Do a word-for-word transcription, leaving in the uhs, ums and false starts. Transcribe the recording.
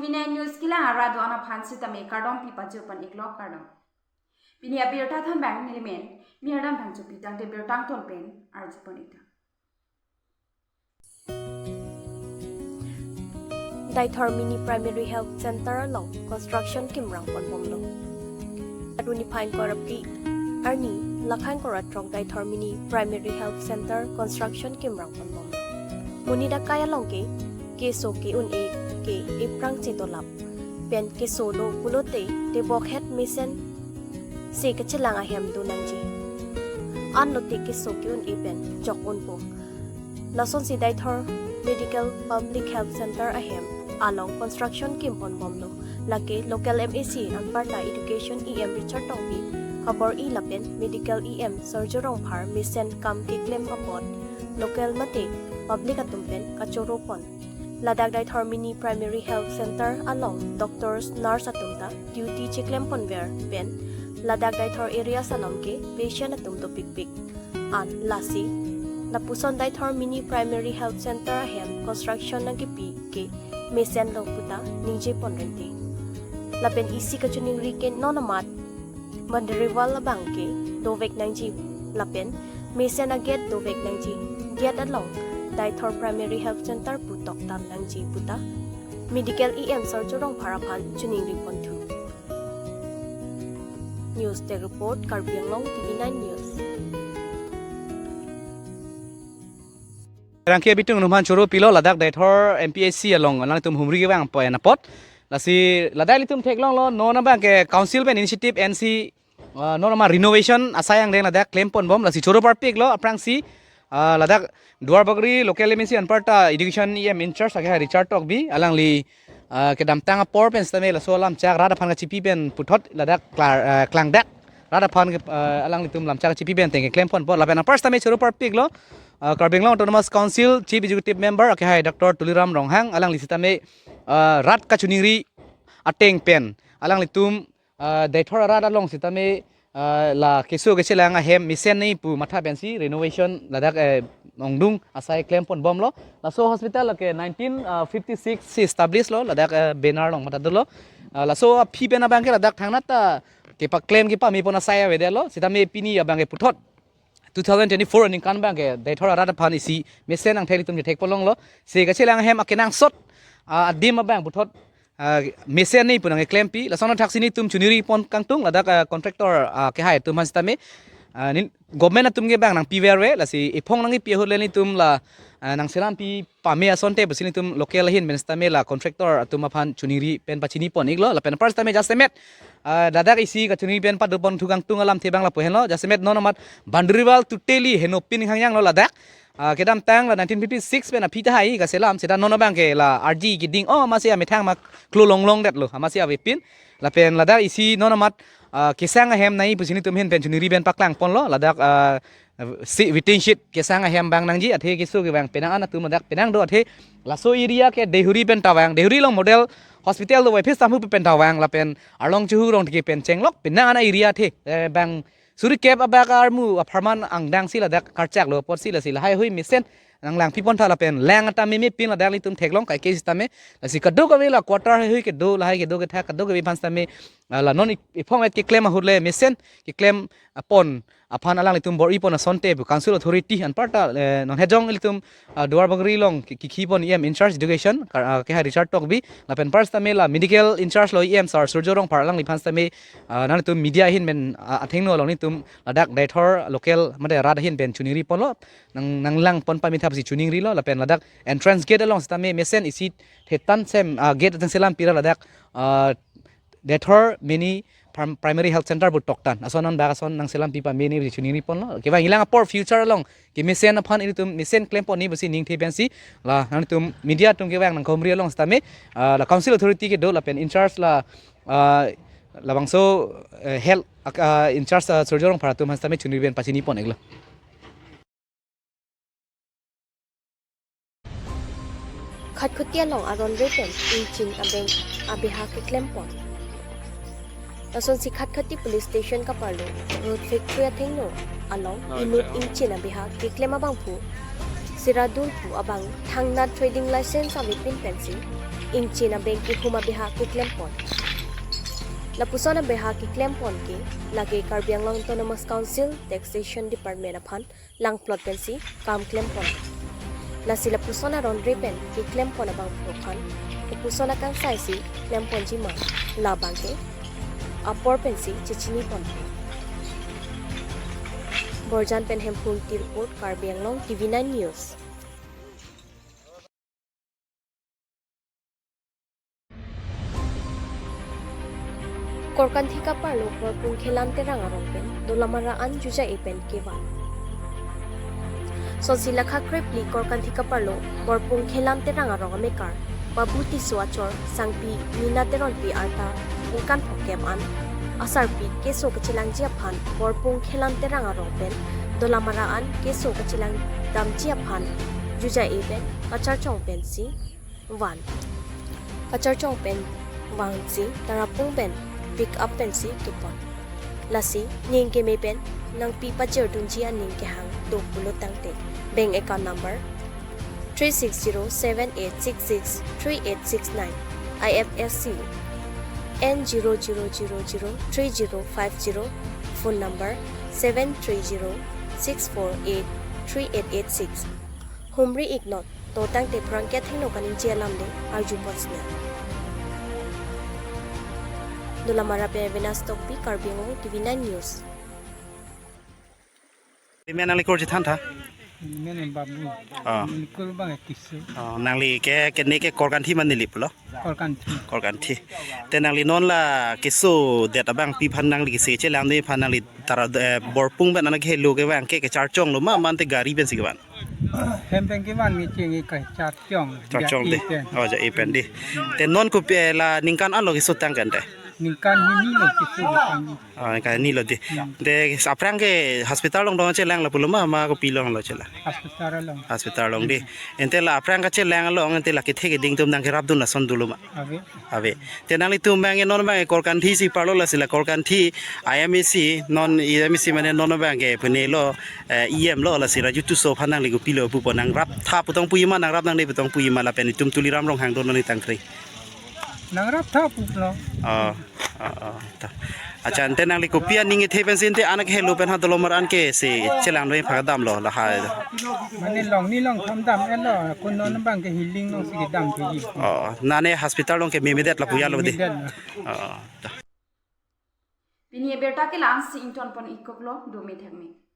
Nine News kelang arat do-an aphan sitame kardom pi pajut pon iklo, kardom. Pini abirta than bang nelimen Mirdan Phangchopi, tangte birta angton pen arju pon ik tha. Deithor Mini Primary Health Center along construction kimrang pon bomlo. Arni niphai ingkoi ra phli arni, lakhai ingkoi ra throk Deithor Mini Primary Health Center construction kimrang pon bomlo. Monit akai along ke keso ke-un-e ke ephrang chetolap pen keso do pulote tebokhet mesense kachelang ahem do nangji. Anlote keso ke-un-e pen chok unpo. Lasonsi Deithor Medical Public Health Center ahem along construction kim pon bomlo. Lake local M A C anparta Education E M Richard Tokbi kabor-i lapen Medical E M Surjya Rongphar mesen kam keklem apot local mate public atum pen kachoro pon. Ladak Deithor Mini Primary Health Center along doctors, nurse atum ta duty cheklem ponver pen ladak Deithor areas along ke patient atum dopikpik. An lasi lapuson Deithor Mini Primary Health Center ahem construction nangkepi ke mesenlo puta ningje pon rente. Lapen isi kachiningri ke non amat boundary wall abang ke dovek nangji lapen mesen agate dovek nangji. Gate along Deithor Primary Health Center pu toktan nangji puta Medical E M Surjya Rongphar aphan chiningri pon thu. News Desk Report, Karbi Anglong T V nine News. Rangke bitung numan choro pilo ladak Deithor M P H C along alangtum humri kevang po apot. Lasi ladak ilitum theklonglo, non abang ke council pen initiative ensi, ah, non ama renovation asai angdeng ladak klem pon bom, lasi choro parpiklo aphrangsi, ah, ladak Duarbagori local M A C anparta Education E M in charge ake hai Richard Tokbi alangli, ah, kedamtang apor pen sitame laso lamchak rat aphan kachipi pen puthot ladak klar, ah, klangdak rat aphan ke, ah, alanglitum lamchak kachipi pen ateng keklem ponpo lapen apar sitame choro parpiklo, ah, Karbi Anglong Autonomous Council Chief Executive Member ake hai Doctor Tuliram Ronghang alangli sitame, ah, rat kachiningri ateng pen alanglitum, ah, Deithor arat along sitame, ah, la keso kachelang ahem mesen nangji pu matha pensi renovation ladak, eh, ongdung asai klem pon bomlo. Laso hospital ke nineteen fifty-six si establish lo ladak, eh, banner along matha dolo. Ah, laso aphi pen abang ke ladak thangnat ta kepaklem kepame pon asai avedetlo. Sitame pini abang ke puthot two thousand twenty-four aningkan abang ke Deithor arat aphan isi mesen angthek ilitum chethek ponlonglo. Si kachelang ahem akenangsot, ah, adim abang puthot, ah, mesen nangji pu nangkeklempi. Lason athaksi nelitum chiningri pon kangtung ladak, ah, contractor, ah, ake hai atum aphan sitame, ah, nin government atum ke abang nangpiverve, lasi ephong nangkepi ahut le nelitum la, ah, nangselampi pame asonte pusi nelitum local ahin pen sitame la contractor atum aphan chiningri pen pachini pon iklo lapen apar sitame jasemet, ah, ladak isi kachiningri pen pado pon thu kangtung alamthe abang lapu henlo, jasemet non amat boundary wall totally henopin hangyanglo ladak. Ah, kedamtang la nineteen fifty-six pen aphi tahai kaselam seta non abang ke la arji keding, oh, amatsi amethang ma klo longlongdetlo, amatsi avepin. Lapen ladak isi non amat, ah, kesang ahem nangji pusi nelitum ahin pen chiningri pen paklang ponlo ladak, ah, si waiting shed kesang ahem abang nangji, athe keso kevang penang an atum ladak penang do, athe laso area ke Deihori pen ta vang, Deihori along model hospital do, wai phis tamhu pen ta vang lapen arlong chuhu rong tiki pen chenglok penang an area athe, eh, bang suri kep abak armu apharman angdangsi ladak karchaklo apotsi lasi lahaihui mesen nanglangpi pon tha lapen lang ata meme pin ladak nelitum theklong kaike sitame, lasi kadokave la quarter haihui kedo, lahai kedo ketha kadokave aphan sitame, ah, la non ip-, iphong et keklem ahut le mesen keklem, ah, pon aphan alanglitum bor-i pon asonte pu council authority anparta, eh, non hejong ilitum, ah, Duarbagori along ki-, kikhi pon E M in charge education kar-, ah, ake hai Richard Tokbi lapen apar sitame la medical in charge lo E M sir Surjya Rongphar alangliphan sitame, ah, nangtum media ahin pen, ah, athengno along nelitum ladak Deithor local mate rat ahin pen chiningri ponlo, nang, nanglang pon pame tha pusi chiningrilo lapen ladak entrance gate along sitame mesen isi thetan sem, ah, gate ateng selampi ra ladak, ah, Deithor Mini Prim-, Primary Health Center pu toktan ason non bak ason nangselampi pame nangji pusi chiningri ponlo. Kevang ilang apor future along kemesen aphan ilitum mesen klem pon nangji pusi ningthe pensi la nangtum media atum kevang nangkehumri along sitame, ah, la council authority kedo lapen in charge la, ah, labangso, eh, health ak-, ah, in charge, ah, Surjya Rongphar atum aphan sitame chiningri pen pachini pon iklo. Khatkhati along aron re pen ingchin abeng abeha keklem pon. Lasonsi Khatkhati Police Station kaparlo Road Factory athengno along inut ingchin abeha keklem abangphu Siradul pu abang thangnat trading license avepin pensi ingchin abeng kehum abeha keklempon. Lapuson abeha keklempon ke lake Karbi Anglong Autonomous Council Taxation Department aphan langplot pensi kam klempon. Lasi lapuson aron re pen keklempon abangphu aphan kopuson akangsai si klemponji ma, labang ke apor pensi chechinipon. Borjan pen Hemphu Ingti report, Karbi Anglong T V nine News. Korkanthi kaparlo Borpung Khelan Terang arong pen Dolamara an juja-e pen kevan. Sonsi lakha krephli Korkanthi kaparlo Borpung Khelan Terang arong amekar Babu Tisso achor sangpi Mina Teronpi arta ningkan phongkep an asarpi keso kachelangji aphan Borpung Khelan Terang arong pen Dolamara an keso kachelang damji aphan juja-e pen kacharchong pensi van. Kacharchong pen vangsi Tarapung pen pick up pensi kepon. Lasi ning keme pen nangpi pajirdunji aning kehang do pulo tangte bank account number three six zero seven eight six six three eight six nine, I F S C N zero zero zero zero three zero five zero, phone number seven three zero six four eight three eight eight six. Humri iknot to tangte phrangke thengno kaningje alam le arjupon sina. Dolamara pen Venus Tokbi, Karbi Anglong T V nine News. Imi nangli korji than tha? Imi nang Babu. Ah. Imi kur bang Tisso. Ah, nangli ke, ke ne ke Korkanthi ma neli pulo? Korkanthi. Korkanthi. Te nangli non la keso det abangpi aphan nangli kese chelang de aphan nangli tara, eh, Borpung pen anak helo kevang ke kacharchonglo ma, mate gari pensi kevan? Hem pen kevan ngi cheng kacharchong. Charchong de. Ja-e pen. Oh, ja-e pen de. Te non kopi la ningkan alo keso tang kan de? Ningkan hini lo keso ningkan. Ah, ningkan hini lo de. Hmm. Te aphrang ke hospital along dong chelang la pulo ma, ma kopi along lo chelang? Hospital along. Hospital along de. Ante la aphrang kachelang along ante la kethe keding atum nangkerapdun ason dolo ma? Ave. Ave. Te nanglitum bang non bang Korkanthi si parlo, lasi la Korkanthi I M A C, non I M A C mane non bang ke pune lo, eh, E M lo, lasi Raju Tisso aphan nangli kopilo pupo, nangrap tha putong puji ma, nangrap nangne putong puji ma lapen itum Tuliram Ronghang do nangli tangkring? Nangrap tha pulo. Oh, oh, oh, ta. Acha, ante nangli kopi aning ithe pensi ante anak helo pen ha Dolamara an kese chelang noi phak damlo lahai? Mane long ni long tham dam-etlo, kun non bang ke healing along si kedam theji. Oh, nane hospital along ke memedet lapu jalo de. Memedet lo. Oh, ta. Pini abirta ke la-an si ingtonpon-iklo, dome thekme.